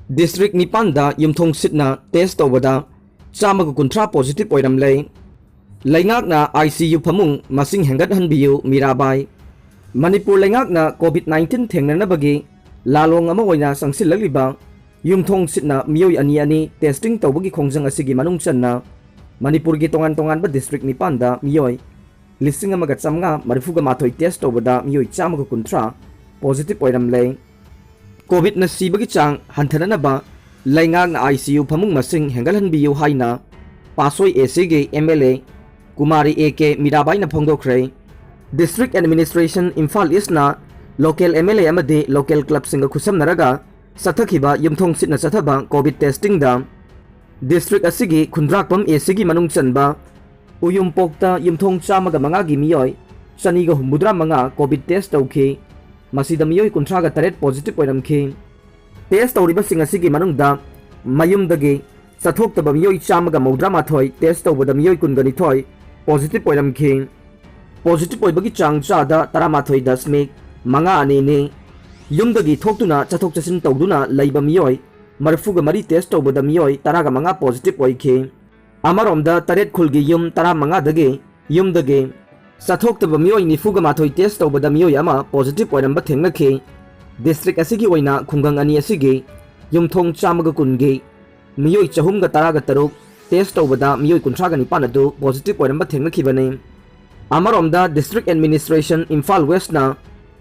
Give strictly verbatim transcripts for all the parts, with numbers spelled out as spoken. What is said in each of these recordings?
District ꯅꯤꯄꯥꯟꯗ ꯌꯨꯝꯊꯣꯡ ꯁꯤꯠꯅ test ꯇꯧꯕꯗ ꯆꯥꯝꯃꯒ ꯀꯨꯟꯊ꯭ꯔꯥ ꯄꯣꯖꯤꯇꯤꯚ ꯑꯣꯏꯔꯝꯂꯦ꯫ ꯂꯩꯉꯥꯛꯅ ꯑꯥꯏ ꯁꯤ ꯌꯨ ꯐꯃꯨꯡ ꯃꯁꯤꯡ ꯍꯦꯟꯒꯠꯍꯟꯕꯤꯌꯨ ꯃꯤꯔꯥꯕꯥꯏ꯫ ꯃꯅꯤꯄꯨꯔ ꯂꯩꯉꯥꯛꯅ ꯀꯣꯚꯤꯗ ꯅꯥꯏꯟꯇꯤꯟ ꯊꯦꯡꯅꯅꯕꯒꯤ ꯂꯥꯂꯣꯡ ꯑꯃ ꯑꯣꯏꯅ ꯆꯪꯁꯤꯜꯂꯛꯂꯤꯕ ꯌꯨꯝꯊꯣꯡ ꯁꯤꯠꯅ ꯃꯤꯑꯣꯏ ꯑꯅꯤ ꯑꯅꯤ ꯇꯦꯁꯇꯤꯡ ꯇꯧꯕꯒꯤ ꯈꯣꯡꯖꯪ ꯑꯁꯤꯒꯤ ꯃꯅꯨꯡ ꯆꯟꯅ ꯃꯅꯤꯄꯨꯔꯒꯤ ꯇꯣꯉꯥꯟ ꯇꯣꯉꯥꯟꯕ ꯗꯤꯁꯇ꯭ꯔꯤꯛ ꯅꯤꯄꯥꯟꯗ ꯃꯤꯑꯣꯏ ꯂꯤꯁꯤꯡ ꯑꯃꯒ ꯆꯥꯝꯃꯉꯥ ꯃꯔꯤꯐꯨꯒ ꯃꯥꯊꯣꯏ ꯇꯦꯁ ꯇꯧꯕꯗ ꯃꯤꯑꯣꯏ ꯆꯥꯝꯃꯒ ꯀꯨꯟꯊ꯭ꯔꯥ ꯄꯣꯖꯤꯇꯤꯚ ꯑꯣꯏꯔꯝꯂꯦ꯫ ꯀꯣꯚꯤꯗꯅ ꯁꯤꯕꯒꯤ ꯆꯥꯡ ꯍꯟꯊꯅꯅꯕ ꯂꯩꯉꯥꯛꯅ ꯑꯥꯏ ꯁꯤ ꯌꯨ ꯐꯃꯨꯡ ꯃꯁꯤꯡ ꯍꯦꯟꯒꯠꯍꯟꯕꯤꯌꯨ ꯍꯥꯏꯅ ꯄꯥꯠꯁꯣꯏ ꯑꯦ ꯁꯤꯒꯤ M L A Kumari A K ꯃꯤꯔꯥꯕꯥꯏꯅ ꯐꯣꯡꯗꯣꯛꯈ꯭ꯔꯦ꯫ ꯗꯤꯁꯇ꯭ꯔꯤꯛ ꯑꯦꯗꯃꯤꯅꯤꯁꯇ꯭ꯔꯦꯁꯟ ꯏꯝꯐꯥꯜ ꯏꯁꯅ ꯂꯣꯀꯦꯜ ꯑꯦꯝ ꯑꯦꯜ ꯑꯦ ꯑꯃꯗꯤ ꯂꯣꯀꯦꯜ ꯀ꯭ꯂꯕꯁꯤꯡꯒ ꯈꯨꯠꯁꯝꯅꯔꯒ ꯆꯠꯊꯈꯤꯕ ꯌꯨꯝꯊꯣꯡ ꯁꯤꯠꯅ ꯆꯠꯊꯕ ꯀꯣꯚꯤꯗ ꯇꯦꯁꯇꯤꯡꯗ ꯗꯤꯁꯇ꯭ꯔꯤꯛ ꯑꯁꯤꯒꯤ ꯈꯨꯟꯗ꯭ꯔꯥꯛꯄꯝ ꯑꯦ ꯁꯤꯒꯤ ꯃꯅꯨꯡ ꯆꯟꯕ ꯎꯌꯨꯝꯄꯣꯛꯇ ꯌꯨꯝꯊꯣꯡ ꯆꯥꯝꯃꯒ ꯃꯉꯥꯒꯤ ꯃꯤꯑꯣꯏ ꯆꯅꯤꯒ ꯍꯨꯝꯐꯨꯇꯔꯥ ꯃꯉꯥ ꯀꯣꯚꯤꯗ ꯇꯦꯁ ꯇꯧꯈꯤ꯫ ꯃꯁꯤꯗ ꯃꯤꯑꯣꯏ ꯀꯨꯟꯊ꯭ꯔꯥꯒ ꯇꯔꯦꯠ ꯄꯣꯖꯤꯇꯤꯚ ꯑꯣꯏꯔꯝꯈꯤ꯫ ꯇꯦꯁ ꯇꯧꯔꯤꯕꯁꯤꯡ ꯑꯁꯤꯒꯤ ꯃꯅꯨꯡꯗ ꯃꯌꯨꯝꯗꯒꯤ ꯆꯠꯊꯣꯛꯇꯕ ꯃꯤꯑꯣꯏ ꯆꯥꯝꯃꯒ ꯃꯧꯗ꯭ꯔꯥ ꯃꯥꯊꯣꯏ, ꯇꯦꯁ ꯇꯧꯕꯗ ꯃꯤꯑꯣꯏ ꯀꯨꯟꯒ ꯅꯤꯊꯣꯏ ꯄꯣꯖꯤꯇꯤꯚ ꯑꯣꯏꯔꯝꯈꯤ꯫ ꯄꯣꯖꯤꯇꯤꯚ ꯑꯣꯏꯕꯒꯤ ꯆꯥꯡ ꯆꯥꯗ ꯇꯔꯥꯃꯥꯊꯣꯏ ꯗꯁꯃꯤꯛ ꯃꯉꯥ ꯑꯅꯤꯅꯤ꯫ ꯌꯨꯝꯗꯒꯤ ꯊꯣꯛꯇꯨꯅ ꯆꯠꯊꯣꯛ ꯆꯠꯁꯤꯟ ꯇꯧꯗꯨꯅ ꯂꯩꯕ ꯃꯤꯑꯣꯏ ꯃꯔꯤꯐꯨꯒ ꯃꯔꯤ ꯇꯦꯁ ꯇꯧꯕꯗ ꯃꯤꯑꯣꯏ ꯇꯔꯥꯒ ꯃꯉꯥ ꯄꯣꯖꯤꯇꯤꯚ ꯑꯣꯏꯈꯤ꯫ ꯑꯃꯔꯣꯝꯗ ꯇꯔꯦꯠ ꯈꯨꯜꯒꯤ ꯌꯨꯝ ꯇꯔꯥꯃꯉꯥꯗꯒꯤ ꯌꯨꯝꯗꯒꯤ ꯆꯠꯊꯣꯛꯇꯕ ꯃꯤꯑꯣꯏ ꯅꯤꯐꯨꯒ ꯃꯥꯊꯣꯏ ꯇꯦꯁ ꯇꯧꯕꯗ ꯃꯤꯑꯣꯏ ꯑꯃ ꯄꯣꯖꯤꯇꯤꯚ ꯑꯣꯏꯔꯝꯕ ꯊꯦꯡꯅꯈꯤ꯫ ꯗꯤꯁꯇ꯭ꯔꯤꯛ ꯑꯁꯤꯒꯤ ꯑꯣꯏꯅ ꯈꯨꯡꯒꯪ ꯑꯅꯤ ꯑꯁꯤꯒꯤ ꯌꯨꯝꯊꯣꯡ ꯆꯥꯝꯃꯒ ꯀꯨꯟꯒꯤ ꯃꯤꯑꯣꯏ ꯆꯍꯨꯝꯒ ꯇꯔꯥꯒ ꯇꯔꯨꯛ ꯇꯦꯁ ꯇꯧꯕꯗ ꯃꯤꯑꯣꯏ ꯀꯨꯟꯊ꯭ꯔꯥꯒ ꯅꯤꯄꯥꯟ ꯑꯗꯨ ꯄꯣꯖꯤꯇꯤꯚ ꯑꯣꯏꯔꯝꯕ ꯊꯦꯡꯅꯈꯤꯕꯅꯤ꯫ ꯑꯃꯔꯣꯝꯗ ꯗꯤꯁꯇ꯭ꯔꯤꯛ ꯑꯦꯗꯃꯤꯅꯤꯁꯇ꯭ꯔꯦꯁꯟ ꯏꯝꯐꯥꯜ ꯋꯦꯁꯅ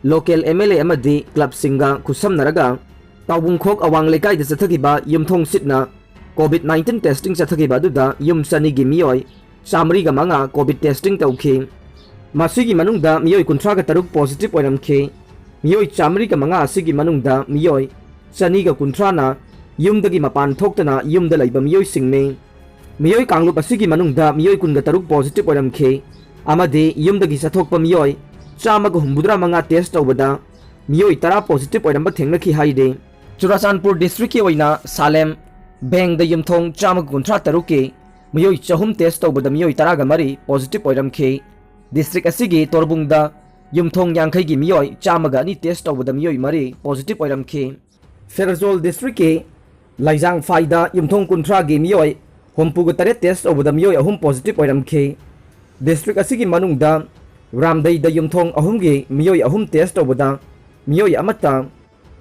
ꯂꯣꯀꯦꯜ ꯑꯦꯝ ꯑꯦꯜ ꯑꯦ ꯑꯃꯗꯤ ꯀ꯭ꯂꯕꯁꯤꯡꯒ ꯈꯨꯠꯁꯝꯅꯔꯒ ꯇꯥꯎꯕꯨꯡꯈꯣꯛ ꯑꯋꯥꯡ ꯂꯩꯀꯥꯏꯗ ꯆꯠꯊꯈꯤꯕ ꯌꯨꯝꯊꯣꯡ ꯁꯤꯠꯅ ꯀꯣꯚꯤꯗ ꯅꯥꯏꯟꯇꯤꯟ ꯇꯦꯁꯇꯤꯡ ꯆꯠꯊꯈꯤꯕ ꯑꯗꯨꯗ ꯌꯨꯝ ꯆꯅꯤꯒꯤ ꯃꯤꯑꯣꯏ ꯆꯥꯃꯔꯤꯒ ꯃꯉꯥ ꯀꯣꯚꯤꯗ ꯇꯦꯁꯇꯤꯡ ꯇꯧꯈꯤ꯫ ꯃꯁꯤꯒꯤ ꯃꯅꯨꯡꯗ ꯃꯤꯑꯣꯏ ꯀꯨꯟꯊ꯭ꯔꯥꯒ ꯇꯔꯨꯛ ꯄꯣꯖꯤꯇꯤꯚ ꯑꯣꯏꯔꯝꯈꯤ꯫ ꯃꯤꯑꯣꯏ ꯆꯥꯃꯔꯤꯒ ꯃꯉꯥ ꯑꯁꯤꯒꯤ ꯃꯅꯨꯡꯗ ꯃꯤꯑꯣꯏ ꯆꯅꯤꯒ ꯀꯨꯟꯊ꯭ꯔꯥꯅ ꯌꯨꯝꯗꯒꯤ ꯃꯄꯥꯟ ꯊꯣꯛꯇꯅ ꯌꯨꯝꯗ ꯂꯩꯕ ꯃꯤꯑꯣꯏꯁꯤꯡꯅꯤ꯫ ꯃꯤꯑꯣꯏ ꯀꯥꯡꯂꯨꯞ ꯑꯁꯤꯒꯤ ꯃꯅꯨꯡꯗ ꯃꯤꯑꯣꯏ ꯀꯨꯟꯒ ꯇꯔꯨꯛ ꯄꯣꯖꯤꯇꯤꯚ ꯑꯣꯏꯔꯝꯈꯤ ꯑꯃꯗꯤ ꯌꯨꯝꯗꯒꯤ ꯆꯠꯊꯣꯛꯄ ꯃꯤꯑꯣꯏ ꯆꯥꯝꯃꯒ ꯍꯨꯝꯐꯨꯇꯔꯥ ꯃꯉꯥ ꯇꯦꯁ ꯇꯧꯕꯗ ꯃꯤꯑꯣꯏ ꯇꯔꯥ ꯄꯣꯖꯤꯇꯤꯚ ꯑꯣꯏꯔꯝꯕ ꯊꯦꯡꯅꯈꯤ ꯍꯥꯏꯔꯤ꯫ ꯆꯨꯔꯥꯆꯥꯟꯄꯨꯔ ꯗꯤꯁꯇ꯭ꯔꯤꯛꯀꯤ ꯑꯣꯏꯅ ꯁꯥꯂꯦꯝ ꯚꯦꯡꯗ ꯌꯨꯝꯊꯣꯡ ꯆꯥꯝꯃꯒ ꯀꯨꯟꯊ꯭ꯔꯥ ꯇꯔꯨꯛꯀꯤ ꯃꯤꯑꯣꯏ ꯆꯍꯨꯝ ꯇꯦꯁ ꯇꯧꯕꯗ ꯃꯤꯑꯣꯏ ꯇꯔꯥꯒ ꯃꯔꯤ ꯄꯣꯖꯤꯇꯤꯚ ꯑꯣꯏꯔꯝꯈꯤ꯫ ꯗꯤꯁꯇ꯭ꯔꯤꯛ ꯑꯁꯤꯒꯤ ꯇꯣꯔꯕꯨꯡꯗ ꯌꯨꯝꯊꯣꯡ ꯌꯥꯡꯈꯩꯒꯤ ꯃꯤꯑꯣꯏ ꯆꯥꯝꯃꯒ ꯑꯅꯤ ꯇꯦꯁ ꯇꯧꯕꯗ ꯃꯤꯑꯣꯏ ꯃꯔꯤ ꯄꯣꯖꯤꯇꯤꯚ ꯑꯣꯏꯔꯝꯈꯤ꯫ ꯐꯦꯔꯖꯣꯜ ꯗꯤꯁꯇ꯭ꯔꯤꯛꯀꯤ ꯂꯩꯖꯥꯡꯐꯥꯏꯗ ꯌꯨꯝꯊꯣꯡ ꯀꯨꯟꯊ꯭ꯔꯥꯒꯤ ꯃꯤꯑꯣꯏ ꯍꯨꯝꯐꯨꯒ ꯇꯔꯦꯠ ꯇꯦꯁ ꯇꯧꯕꯗ ꯃꯤꯑꯣꯏ ꯑꯍꯨꯝ ꯄꯣꯖꯤꯇꯤꯚ ꯑꯣꯏꯔꯝꯈꯤ꯫ ꯗꯤꯁꯇ꯭ꯔꯤꯛ ꯑꯁꯤꯒꯤ ꯃꯅꯨꯡꯗ ꯔꯥꯝꯗꯩꯗ ꯌꯨꯝꯊꯣꯡ ꯑꯍꯨꯝꯒꯤ ꯃꯤꯑꯣꯏ ꯑꯍꯨꯝ ꯇꯦꯁ ꯇꯧꯕꯗ ꯃꯤꯑꯣꯏ ꯑꯃꯠꯇ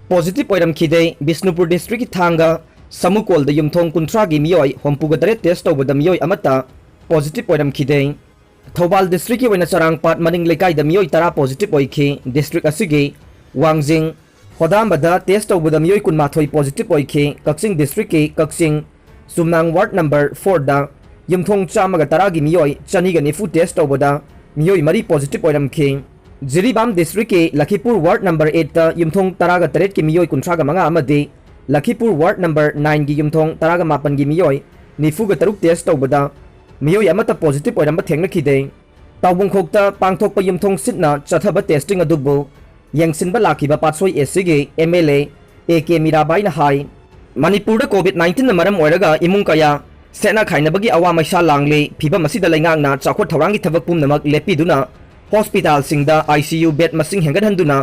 ꯄꯣꯖꯤꯇꯤꯚ ꯑꯣꯏꯔꯝꯈꯤꯗꯦ꯫ ꯕꯤꯁꯅꯨꯄꯨꯔ ꯗꯤꯁꯇ꯭ꯔꯤꯛꯀꯤ ꯊꯥꯡꯒ ꯁꯃꯨꯀꯣꯜꯗ ꯌꯨꯝꯊꯣꯡ ꯀꯨꯟꯊ꯭ꯔꯥꯒꯤ ꯃꯤꯑꯣꯏ ꯍꯨꯝꯐꯨꯒ ꯇꯔꯦꯠ ꯇꯦꯁ ꯇꯧꯕꯗ ꯃꯤꯑꯣꯏ ꯑꯃꯠꯇ ꯄꯣꯖꯤꯇꯤꯚ ꯑꯣꯏꯔꯝꯈꯤꯗꯦ꯫ ꯊꯧꯕꯥꯜ ꯗꯤꯁꯇ꯭ꯔꯤꯛꯀꯤ ꯑꯣꯏꯅ ꯆꯔꯥꯡꯄꯥꯠ ꯃꯅꯤꯡ ꯂꯩꯀꯥꯏꯗ ꯃꯤꯑꯣꯏ ꯇꯔꯥ ꯄꯣꯖꯤꯇꯤꯚ ꯑꯣꯏꯈꯤ꯫ ꯗꯤꯁꯇ꯭ꯔꯤꯛ ꯑꯁꯤꯒꯤ ꯋꯥꯡꯖꯤꯡ ꯍꯣꯗꯥꯝꯕꯗ ꯇꯦꯁ ꯇꯧꯕꯗ ꯃꯤꯑꯣꯏ ꯀꯨꯟꯃꯥꯊꯣꯏ ꯄꯣꯖꯤꯇꯤꯚ ꯑꯣꯏꯈꯤ꯫ ꯀꯛꯆꯤꯡ ꯗꯤꯁꯇ꯭ꯔꯤꯛꯀꯤ ꯀꯛꯆꯤꯡ ꯆꯨꯝꯅꯥꯡ ꯋꯥꯔꯗ ꯅꯝꯕꯔ ꯐꯣꯔꯗ ꯌꯨꯝꯊꯣꯡ ꯆꯥꯝꯃꯒ ꯇꯔꯥꯒꯤ ꯃꯤꯑꯣꯏ ꯆꯅꯤꯒ ꯅꯤꯐꯨ ꯇꯦꯁ ꯇꯧꯕꯗ ꯃꯤꯑꯣꯏ ꯃꯔꯤ ꯄꯣꯖꯤꯇꯤꯚ ꯑꯣꯏꯔꯝꯈꯤ꯫ ꯖꯤꯔꯤꯕꯥꯝ ꯗꯤꯁꯇ꯭ꯔꯤꯛꯀꯤ ꯂꯈꯤꯄꯨꯔ ꯋꯥꯔꯗ ꯅꯝꯕꯔ ꯑꯩꯠꯇ ꯌꯨꯝꯊꯣꯡ ꯇꯔꯥꯒ ꯇꯔꯦꯠꯀꯤ ꯃꯤꯑꯣꯏ ꯀꯨꯟꯊ꯭ꯔꯥꯒ ꯃꯉꯥ ꯑꯃꯗꯤ ꯂꯈꯤꯄꯨꯔ ꯋꯥꯔꯗ ꯅꯝꯕꯔ ꯅꯥꯏꯟꯒꯤ ꯌꯨꯝꯊꯣꯡ ꯇꯔꯥꯒ ꯃꯥꯄꯟꯒꯤ ꯃꯤꯑꯣꯏ ꯅꯤꯐꯨꯒ ꯇꯔꯨꯛ ꯇꯦꯁ ꯇꯧꯕꯗ ꯃꯤꯑꯣꯏ ꯑꯃꯠꯇ ꯄꯣꯖꯤꯇꯤꯚ ꯑꯣꯏꯔꯝꯕ ꯊꯦꯡꯅꯈꯤꯗꯦ꯫ ꯇꯥꯎꯕꯪꯈꯣꯛꯇ ꯄꯥꯡꯊꯣꯛꯄ ꯌꯨꯝꯊꯣꯡ ꯁꯤꯠꯅ ꯆꯠꯊꯕ ꯇꯦꯁꯇꯤꯡ ꯑꯗꯨꯕꯨ ꯌꯦꯡꯁꯤꯟꯕ ꯂꯥꯛꯈꯤꯕ ꯄꯥꯠꯁꯣꯏ ꯑꯦꯁꯤꯒꯤ ꯑꯦꯝ ꯑꯦꯜ ꯑꯦ ꯑꯦ ꯀꯦ ꯃꯤꯔꯥꯕꯥꯏꯅ ꯍꯥꯏ, ꯃꯅꯤꯄꯨꯔꯗ ꯀꯣꯚꯤꯗ ꯅꯥꯏꯟꯇꯤꯟꯅ ꯃꯔꯝ ꯑꯣꯏꯔꯒ ꯏꯃꯨꯡ ꯀꯌꯥ ꯁꯦꯠꯅ ꯈꯥꯏꯅꯕꯒꯤ ꯑꯋꯥ ꯃꯩꯁꯥ ꯂꯥꯡꯂꯤ꯫ ꯐꯤꯚꯝ ꯑꯁꯤꯗ ꯂꯩꯉꯥꯛꯅ ꯆꯥꯎꯈꯠ ꯊꯧꯔꯥꯡꯒꯤ ꯊꯕꯛ ꯄꯨꯝꯅꯃꯛ ꯂꯦꯞꯄꯤꯗꯨꯅ ꯍꯣꯁꯄꯤꯇꯥꯜꯁꯤꯡꯗ ꯑꯥꯏ ꯁꯤ ꯌꯨ ꯕꯦꯗ ꯃꯁꯤꯡ ꯍꯦꯟꯒꯠꯍꯟꯗꯨꯅ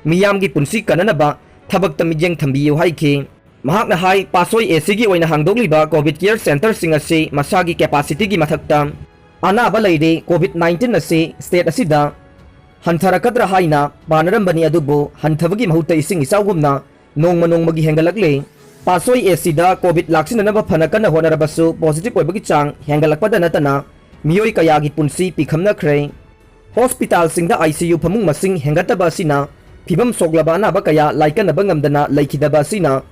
ꯃꯤꯌꯥꯝꯒꯤ ꯄꯨꯟꯁꯤ ꯀꯟꯅꯅꯕ ꯊꯕꯛꯇ ꯃꯤꯠꯌꯦꯡ ꯊꯝꯕꯤꯌꯨ ꯍꯥꯏꯈꯤ꯫ ꯃꯍꯥꯛꯅ ꯍꯥꯏ, ꯄꯥꯠꯁꯣꯏ ꯑꯦꯁꯤꯒꯤ ꯑꯣꯏꯅ ꯍꯥꯡꯗꯣꯛꯂꯤꯕ ꯀꯣꯚꯤꯗ ꯀꯤꯌꯔ ꯁꯦꯟꯇꯔꯁꯤꯡ ꯑꯁꯤ ꯃꯁꯥꯒꯤ ꯀꯦꯄꯥꯁꯤꯇꯤꯒꯤ ꯃꯊꯛꯇ ꯑꯅꯥꯕ ꯂꯩꯔꯦ꯫ ꯀꯣꯚꯤꯗ ꯅꯥꯏꯟꯇꯤꯟ ꯑꯁꯤ ꯁ꯭ꯇꯦꯠ ꯑꯁꯤꯗ ꯍꯟꯊꯔꯛꯀꯗ꯭ꯔꯥ ꯍꯥꯏꯅ ꯄꯥꯅꯔꯝꯕꯅꯤ, ꯑꯗꯨꯕꯨ ꯍꯟꯊꯕꯒꯤ ꯃꯍꯨꯠꯇ ꯏꯁꯤꯡ ꯏꯆꯥꯎꯒꯨꯝꯅ ꯅꯣꯡꯃ ꯅꯣꯡꯃꯒꯤ ꯍꯦꯟꯒꯠꯂꯛꯂꯦ꯫ ꯄꯥꯠꯁꯣꯏ ꯑꯦꯁꯤꯗ ꯀꯣꯚꯤꯗ ꯂꯥꯛꯁꯤꯟꯅꯅꯕ ꯐꯅ ꯀꯟꯅ ꯍꯣꯠꯅꯔꯕꯁꯨ ꯄꯣꯖꯤꯇꯤꯚ ꯑꯣꯏꯕꯒꯤ ꯆꯥꯡ ꯍꯦꯟꯒꯠꯂꯛꯄꯗ ꯅꯠꯇꯅ ꯃꯤꯑꯣꯏ ꯀꯌꯥꯒꯤ ꯄꯨꯟꯁꯤ ꯄꯤꯈꯝꯅꯈ꯭ꯔꯦ꯫ ꯍꯣꯁꯄꯤꯇꯥꯜꯁꯤꯡꯗ ꯑꯥꯏ ꯁꯤ ꯌꯨ ꯐꯃꯨꯡ ꯃꯁꯤꯡ ꯍꯦꯟꯒꯠꯇꯕ ꯑꯁꯤꯅ ꯐꯤꯚꯝ ꯁꯣꯛꯂꯕ ꯑꯅꯥꯕ ꯀꯌꯥ ꯂꯥꯏꯀꯠꯅꯕ ꯉꯝꯗꯅ ꯂꯩꯈꯤꯗꯕ ꯑꯁꯤꯅ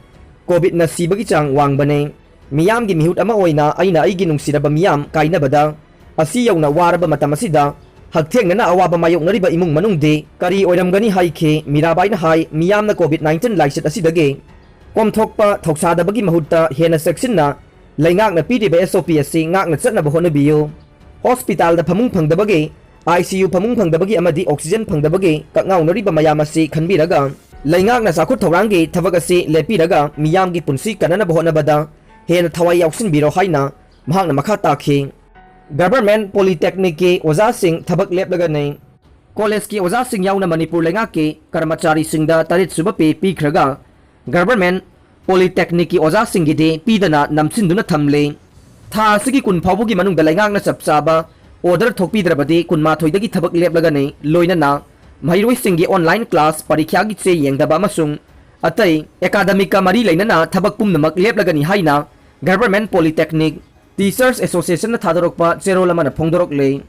ꯀꯣꯚꯤꯗꯅ ꯁꯤꯕꯒꯤ ꯆꯥꯡ ꯋꯥꯡꯕꯅꯦ꯫ ꯃꯤꯌꯥꯝꯒꯤ ꯃꯤꯍꯨꯠ ꯑꯃ ꯑꯣꯏꯅ ꯑꯩꯅ ꯑꯩꯒꯤ ꯅꯨꯡꯁꯤꯔꯕ ꯃꯤꯌꯥꯝ ꯀꯥꯏꯅꯕꯗ ꯑꯁꯤ ꯌꯧꯅ ꯋꯥꯔꯕ ꯃꯇꯝ ꯑꯁꯤꯗ ꯍꯛꯊꯦꯡꯅꯅ ꯑꯋꯥꯕ ꯃꯥꯌꯣꯛꯅꯔꯤꯕ ꯏꯃꯨꯡ ꯃꯅꯨꯡꯗꯤ ꯀꯔꯤ ꯑꯣꯏꯔꯝꯒꯅꯤ ꯍꯥꯏꯈꯤ꯫ ꯃꯤꯔꯥꯕꯥꯏꯅ ꯍꯥꯏ, ꯃꯤꯌꯥꯝꯅ ꯀꯣꯚꯤꯗ ꯅꯥꯏꯟꯇꯤꯟ ꯂꯥꯏꯆꯠ ꯑꯁꯤꯗꯒꯤ ꯀꯣꯝꯊꯣꯛꯄ ꯊꯧꯁꯥꯗꯕꯒꯤ ꯃꯍꯨꯠꯇ ꯍꯦꯟꯅ ꯆꯦꯛꯁꯤꯟꯅ ꯂꯩꯉꯥꯛꯅ ꯄꯤꯔꯤꯕ ꯑꯦꯁ ꯑꯣ ꯄꯤ ꯑꯁꯤ ꯉꯥꯛꯅ ꯆꯠꯅꯕ ꯍꯣꯠꯅꯕꯤꯌꯨ꯫ ꯍꯣꯁꯄꯤꯇꯥꯜꯗ ꯐꯃꯨꯡ ꯐꯪꯗꯕꯒꯤ, ꯑꯥꯏ ꯁꯤ ꯌꯨ ꯐꯃꯨꯡ ꯐꯪꯗꯕꯒꯤ ꯑꯃꯗꯤ ꯑꯣꯛꯁꯤꯖꯦꯟ ꯐꯪꯗꯕꯒꯤ ꯀꯛꯉꯥꯎꯅꯔꯤꯕ ꯃꯌꯥꯝ ꯑꯁꯤ ꯈꯟꯕꯤꯔꯒ ꯂꯩꯉꯥꯛꯅ ꯆꯥꯎꯈꯠ ꯊꯧꯔꯥꯡꯒꯤ ꯊꯕꯛ ꯑꯁꯤ ꯂꯦꯞꯄꯤꯔꯒ ꯃꯤꯌꯥꯝꯒꯤ ꯄꯨꯟꯁꯤ ꯀꯟꯅꯅꯕ ꯍꯣꯠꯅꯕꯗ ꯍꯦꯟꯅ ꯊꯋꯥꯏ ꯌꯥꯎꯁꯤꯟꯕꯤꯔꯣ ꯍꯥꯏꯅ ꯃꯍꯥꯛꯅ ꯃꯈꯥ ꯇꯥꯈꯤ꯫ ꯒꯚꯔꯟꯃꯦꯟꯠ ꯄꯣꯂꯤꯇꯦꯛꯅꯤꯛꯀꯤ ꯑꯣꯖꯥꯁꯤꯡ ꯊꯕꯛ ꯂꯦꯞꯂꯒꯅꯤ꯫ ꯀꯣꯂꯦꯖꯀꯤ ꯑꯣꯖꯥꯁꯤꯡ ꯌꯥꯎꯅ ꯃꯅꯤꯄꯨꯔ ꯂꯩꯉꯥꯛꯀꯤ ꯀꯔꯃꯆꯥꯔꯤꯁꯤꯡꯗ ꯇꯔꯦꯠ ꯁꯨꯕ ꯄꯦ ꯄꯤꯈ꯭ꯔꯒ ꯒꯚꯔꯟꯃꯦꯟꯠ Polytechnicꯀꯤ ꯑꯣꯖꯥꯁꯤꯡꯒꯤꯗꯤ ꯄꯤꯗꯅ ꯅꯝꯁꯤꯟꯗꯨꯅ ꯊꯝꯂꯤ꯫ ꯊꯥ ꯑꯁꯤꯒꯤ ꯀꯨꯟ ꯐꯥꯎꯕꯒꯤ ꯃꯅꯨꯡꯗ ꯂꯩꯉꯥꯛꯅ ꯆꯞ ꯆꯥꯕ order ꯊꯣꯛꯄꯤꯗ꯭ꯔꯕꯗꯤ ꯀꯨꯟꯃꯥꯊꯣꯏꯗꯒꯤ ꯊꯕꯛ ꯂꯦꯞꯂꯒꯅꯤ꯫ ꯂꯣꯏꯅꯅ ꯃꯍꯩꯔꯣꯏꯁꯤꯡꯒꯤ online class, ꯄꯔꯤꯈ꯭ꯌꯥꯒꯤ ꯆꯦ ꯌꯦꯡꯗꯕ ꯑꯃꯁꯨꯡ ꯑꯇꯩ academicꯀ ꯃꯔꯤ ꯂꯩꯅꯅ ꯊꯕꯛ ꯄꯨꯝꯅꯃꯛ ꯂꯦꯞꯂꯒꯅꯤ ꯍꯥꯏꯅ Government Polytechnic Teachers Associationꯅ ꯊꯥꯗꯣꯔꯛꯄ ꯆꯦꯔꯣꯜ ꯑꯃꯅ ꯐꯣꯡꯗꯣꯔꯛꯂꯤ꯫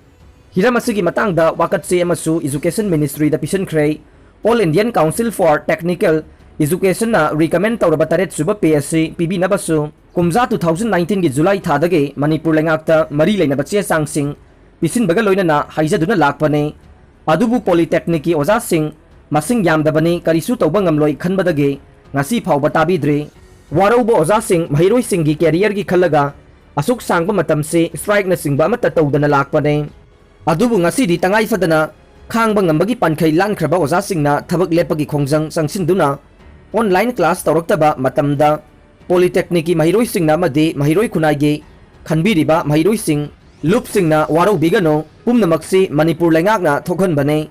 ꯍꯤꯔꯝ ꯑꯁꯤꯒꯤ ꯃꯇꯥꯡꯗ ꯋꯥꯀꯠꯆꯦ ꯑꯃꯁꯨ Education Ministryꯗ ꯄꯤꯁꯤꯟꯈ꯭ꯔꯦ꯫ All Indian Council for Technical Educationꯅ recommend ꯇꯧꯔꯕ ꯇꯔꯦꯠ ꯁꯨꯕ pay ꯑꯁꯤ ꯄꯤꯕꯤꯅꯕꯁꯨ ꯀꯨꯝꯖꯥ two thousand nineteenꯒꯤ July ꯊꯥꯗꯒꯤ ꯃꯅꯤꯄꯨꯔ ꯂꯩꯉꯥꯛꯇ ꯃꯔꯤ ꯂꯩꯅꯕ ꯆꯦ ꯆꯥꯡꯁꯤꯡ ꯄꯤꯁꯤꯟꯕꯒ ꯂꯣꯏꯅꯅ ꯍꯥꯏꯖꯗꯨꯅ ꯂꯥꯛꯄꯅꯤ꯫ ꯑꯗꯨꯕꯨ Polytechnicꯀꯤ ꯑꯣꯖꯥꯁꯤꯡ ꯃꯁꯤꯡ ꯌꯥꯝꯗꯕꯅꯤ, ꯀꯔꯤꯁꯨ ꯇꯧꯕ ꯉꯝꯂꯣꯏ ꯈꯟꯕꯗꯒꯤ ꯉꯁꯤ ꯐꯥꯎꯕ ꯇꯥꯕꯤꯗ꯭ꯔꯤ꯫ ꯋꯥꯔꯧꯕ ꯑꯣꯖꯥꯁꯤꯡ ꯃꯍꯩꯔꯣꯏꯁꯤꯡꯒꯤ careerꯒꯤ ꯈꯜꯂꯒ ꯑꯁꯨꯛ ꯁꯥꯡꯕ ꯃꯇꯝꯁꯤ strikeꯅꯆꯤꯡꯕ ꯑꯃꯠꯇ ꯇꯧꯗꯅ ꯂꯥꯛꯄꯅꯤ꯫ ꯑꯗꯨꯕꯨ ꯉꯁꯤꯗꯤ ꯇꯉꯥꯏ ꯐꯗꯅ ꯈꯥꯡꯕ ꯉꯝꯕꯒꯤ ꯄꯥꯟꯈꯩ ꯂꯥꯟꯈ꯭ꯔꯕ ꯑꯣꯖꯥꯁꯤꯡꯅ ꯊꯕꯛ ꯂꯦꯞꯄꯒꯤ ꯈꯣꯡꯖꯪ ꯆꯪꯁꯤꯟꯗꯨꯅ online class ꯇꯧꯔꯛꯇꯕ ꯃꯇꯝꯗ Polytechnicꯀꯤ ꯃꯍꯩꯔꯣꯏꯁꯤꯡꯅ ꯑꯃꯗꯤ ꯃꯍꯩꯔꯣꯏ ꯈꯨꯟꯅꯥꯏꯒꯤ ꯈꯟꯕꯤꯔꯤꯕ ꯃꯍꯩꯔꯣꯏꯁꯤꯡ, ꯂꯨꯞꯁꯤꯡꯅ ꯋꯥꯔꯧꯕꯤꯒꯅꯨ꯫ ꯄꯨꯝꯅꯃꯛꯁꯤ ꯃꯅꯤꯄꯨꯔ ꯂꯩꯉꯥꯛꯅ ꯊꯣꯛꯍꯟꯕꯅꯤ꯫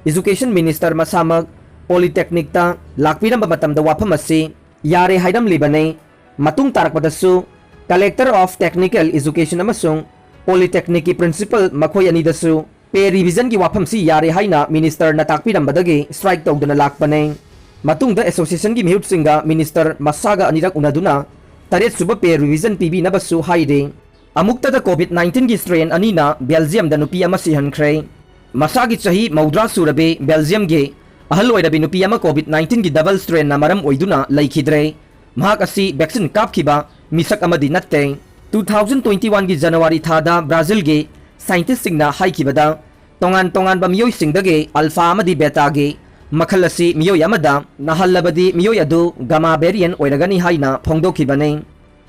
Education Minister ꯃꯁꯥꯃꯛ Polytechnicꯇ ꯂꯥꯛꯄꯤꯔꯝꯕ ꯃꯇꯝꯗ ꯋꯥꯐꯝ ꯑꯁꯤ ꯌꯥꯔꯦ ꯍꯥꯏꯔꯝꯂꯤꯕꯅꯤ꯫ ꯃꯇꯨꯡ ꯇꯥꯔꯛꯄꯗꯁꯨ Collector of Technical Education ꯑꯃꯁꯨꯡ Polytechnicꯀꯤ principal ꯃꯈꯣꯏ ꯑꯅꯤꯗꯁꯨ pay revisionꯒꯤ ꯋꯥꯐꯝꯁꯤ ꯌꯥꯔꯦ ꯍꯥꯏꯅ ministerꯅ ꯇꯥꯛꯄꯤꯔꯝꯕꯗꯒꯤ strike ꯇꯧꯗꯨꯅ ꯂꯥꯛꯄꯅꯤ꯫ ꯃꯇꯨꯡꯗ associationꯒꯤ ꯃꯤꯍꯨꯠꯁꯤꯡꯒ minister ꯃꯁꯥꯒ ꯑꯅꯤꯔꯛ ꯎꯅꯗꯨꯅ ꯇꯔꯦꯠ ꯁꯨꯕ pay revision ꯄꯤꯕꯤꯅꯕꯁꯨ ꯍꯥꯏꯔꯤ꯫ ꯑꯃꯨꯛꯇꯗ COVID nineteenꯒꯤ strain ꯑꯅꯤꯅ Belgiumꯗ ꯅꯨꯄꯤ ꯑꯃ ꯁꯤꯍꯟꯈ꯭ꯔꯦ꯫ ꯃꯁꯥꯒꯤ ꯆꯍꯤ ꯃꯧꯗ꯭ꯔꯥ ꯁꯨꯔꯕꯤ Belgiumꯒꯤ ꯑꯍꯜ ꯑꯣꯏꯔꯕꯤ ꯅꯨꯄꯤ ꯑꯃ COVID nineteenꯒꯤ double strainꯅ ꯃꯔꯝ ꯑꯣꯏꯗꯨꯅ ꯂꯩꯈꯤꯗ꯭ꯔꯦ꯫ ꯃꯍꯥꯛ ꯑꯁꯤ vaccine ꯀꯥꯞꯈꯤꯕ ꯃꯤꯁꯛ ꯑꯃꯗꯤ ꯅꯠꯇꯦ꯫ Two thousand twenty oneꯒꯤ January ꯊꯥꯗ Brazilꯒꯤ scientistꯁꯤꯡꯅ ꯍꯥꯏꯈꯤꯕꯗ, ꯇꯣꯉꯥꯟ ꯇꯣꯉꯥꯟꯕ ꯃꯤꯑꯣꯏꯁꯤꯡꯗꯒꯤ alpha ꯑꯃꯗꯤ betaꯒꯤ ꯃꯈꯜ ꯑꯁꯤ ꯃꯤꯑꯣꯏ ꯑꯃꯗ ꯅꯥꯍꯜꯂꯕꯗꯤ ꯃꯤꯑꯣꯏ ꯑꯗꯨ gamma variant ꯑꯣꯏꯔꯒꯅꯤ ꯍꯥꯏꯅ ꯐꯣꯡꯗꯣꯛꯈꯤꯕꯅꯤ꯫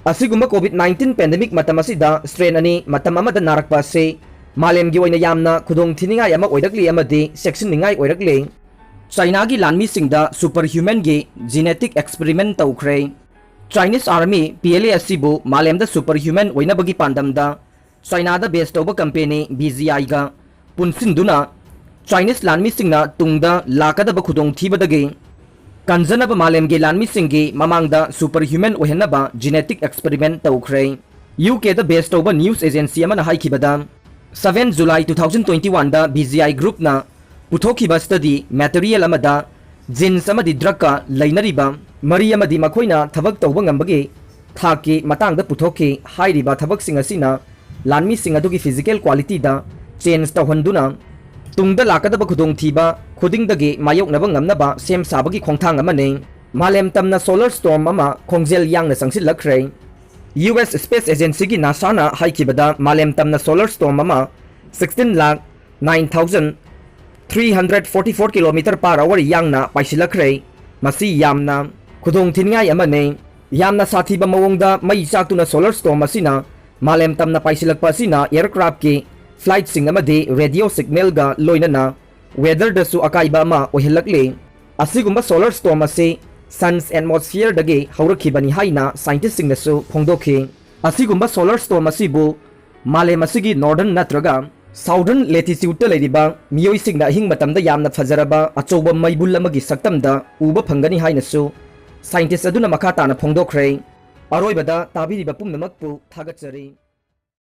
ꯑꯁꯤꯒꯨꯝꯕ COVID nineteen pandemic ꯃꯇꯝ ꯑꯁꯤꯗ strain ꯑꯅꯤ ꯃꯇꯝ ꯑꯃꯗ ꯅꯥꯔꯛꯄ ꯑꯁꯤ ꯃꯥꯂꯦꯝꯒꯤ ꯑꯣꯏꯅ ꯌꯥꯝꯅ ꯈꯨꯗꯣꯡꯊꯤꯅꯤꯡꯉꯥꯏ ꯑꯃ ꯑꯣꯏꯔꯛꯂꯤ ꯑꯃꯗꯤ ꯆꯦꯛꯁꯤꯟꯅꯤꯡꯉꯥꯏ ꯑꯣꯏꯔꯛꯂꯤ꯫ ꯆꯥꯏꯅꯥꯒꯤ ꯂꯥꯟꯃꯤꯁꯤꯡꯗ super humanꯒꯤ genetic experiment ꯇꯧꯈ꯭ꯔꯦ꯫ Chinese Army, P L A ꯑꯁꯤꯕꯨ ꯃꯥꯂꯦꯝꯗ super human ꯑꯣꯏꯅꯕꯒꯤ ꯄꯥꯟꯗꯝꯗ ꯆꯥꯏꯅꯥꯗ base ꯇꯧꯕ company B G Iꯒ ꯄꯨꯟꯁꯤꯟꯗꯨꯅ Chinese ꯂꯥꯟꯃꯤꯁꯤꯡꯅ ꯇꯨꯡꯗ ꯂꯥꯛꯀꯗꯕ ꯈꯨꯗꯣꯡꯊꯤꯕꯗꯒꯤ ꯀꯟꯖꯅꯕ ꯃꯥꯂꯦꯝꯒꯤ ꯂꯥꯟꯃꯤꯁꯤꯡꯒꯤ ꯃꯃꯥꯡꯗ superhuman ꯑꯣꯏꯍꯟꯅꯕ genetic experiment ꯇꯧꯈ꯭ꯔꯦ꯫ ꯌꯨ ꯀꯦꯗ base ꯇꯧꯕ news agency ꯑꯃꯅ ꯍꯥꯏꯈꯤꯕꯗ, seven July two thousand twenty-oneꯗ B G I groupꯅ ꯄꯨꯊꯣꯛꯈꯤꯕ study material ꯑꯃꯗ genes ꯑꯃꯗꯤ drugꯀ ꯂꯩꯅꯔꯤꯕ ꯃꯔꯤ ꯑꯃꯗꯤ ꯃꯈꯣꯏꯅ ꯊꯕꯛ ꯇꯧꯕ ꯉꯝꯕꯒꯤ ꯊꯥꯛꯀꯤ ꯃꯇꯥꯡꯗ ꯄꯨꯊꯣꯛꯈꯤ꯫ ꯍꯥꯏꯔꯤꯕ ꯊꯕꯛꯁꯤꯡ ꯑꯁꯤꯅ ꯂꯥꯟꯃꯤꯁꯤꯡ ꯑꯗꯨꯒꯤ physical qualityꯗ change ꯇꯧꯍꯟꯗꯨꯅ ꯇꯨꯡꯗ ꯂꯥꯛꯀꯗꯕ ꯈꯨꯗꯣꯡꯊꯤꯕ ꯈꯨꯗꯤꯡꯗꯒꯤ ꯃꯥꯌꯣꯛꯅꯕ ꯉꯝꯅꯕ ꯁꯦꯝ ꯁꯥꯕꯒꯤ ꯈꯣꯡꯊꯥꯡ ꯑꯃꯅꯤ꯫ ꯃꯥꯂꯦꯝ ꯇꯝꯅ solar storm ꯑꯃ ꯈꯣꯡꯖꯦꯜ ꯌꯥꯡꯅ ꯆꯪꯁꯤꯜꯂꯛꯈ꯭ꯔꯦ꯫ U S Space Agencyꯒꯤ NASAꯅ ꯍꯥꯏꯈꯤꯕꯗ, ꯃꯥꯂꯦꯝ ꯇꯝꯅ solar storm ꯑꯃ sixteen lakh nine thousand three hundred forty four kilometer per hour ꯌꯥꯡꯅ ꯄꯥꯏꯁꯤꯜꯂꯛꯈ꯭ꯔꯦ꯫ ꯃꯁꯤ ꯌꯥꯝꯅ ꯈꯨꯗꯣꯡ ꯊꯤꯅꯤꯡꯉꯥꯏ ꯑꯃꯅꯤ꯫ ꯌꯥꯝꯅ ꯁꯥꯊꯤꯕ ꯃꯑꯣꯡꯗ ꯃꯩ ꯆꯥꯛꯇꯨꯅ solar storm ꯑꯁꯤꯅ ꯃꯥꯂꯦꯝ ꯇꯝꯅ ꯄꯥꯏꯁꯤꯜꯂꯛꯄ ꯑꯁꯤꯅ aircraftꯀꯤ flightꯁꯤꯡ ꯑꯃꯗꯤ radio signalꯒ ꯂꯣꯏꯅꯅ weatherꯗꯁꯨ ꯑꯀꯥꯏꯕ ꯑꯃ ꯑꯣꯏꯍꯜꯂꯛꯂꯤ꯫ ꯑꯁꯤꯒꯨꯝꯕ solar storm ꯑꯁꯤ sun's atmosphereꯗꯒꯤ ꯍꯧꯔꯛꯈꯤꯕꯅꯤ ꯍꯥꯏꯅ scientistꯁꯤꯡꯅꯁꯨ ꯐꯣꯡꯗꯣꯛꯈꯤ꯫ ꯑꯁꯤꯒꯨꯝꯕ solar storm ꯑꯁꯤꯕꯨ ꯃꯥꯂꯦꯝ ꯑꯁꯤꯒꯤ northern ꯅꯠꯇ꯭ꯔꯒ southern latitudeꯇ ꯂꯩꯔꯤꯕ ꯃꯤꯑꯣꯏꯁꯤꯡꯅ ꯑꯍꯤꯡ ꯃꯇꯝꯗ ꯌꯥꯝꯅ ꯐꯖꯔꯕ ꯑꯆꯧꯕ ꯃꯩꯕꯨꯜ ꯑꯃꯒꯤ ꯁꯛꯇꯝꯗ ꯎꯕ ꯐꯪꯒꯅꯤ ꯍꯥꯏꯅꯁꯨ scientist ꯑꯗꯨꯅ ꯃꯈꯥ ꯇꯥꯅ ꯐꯣꯡꯗꯣꯛꯈ꯭ꯔꯦ꯫ ꯑꯔꯣꯏꯕꯗ ꯇꯥꯕꯤꯔꯤꯕ ꯄꯨꯝꯅꯃꯛꯄꯨ ꯊꯥꯒꯠꯆꯔꯤ꯫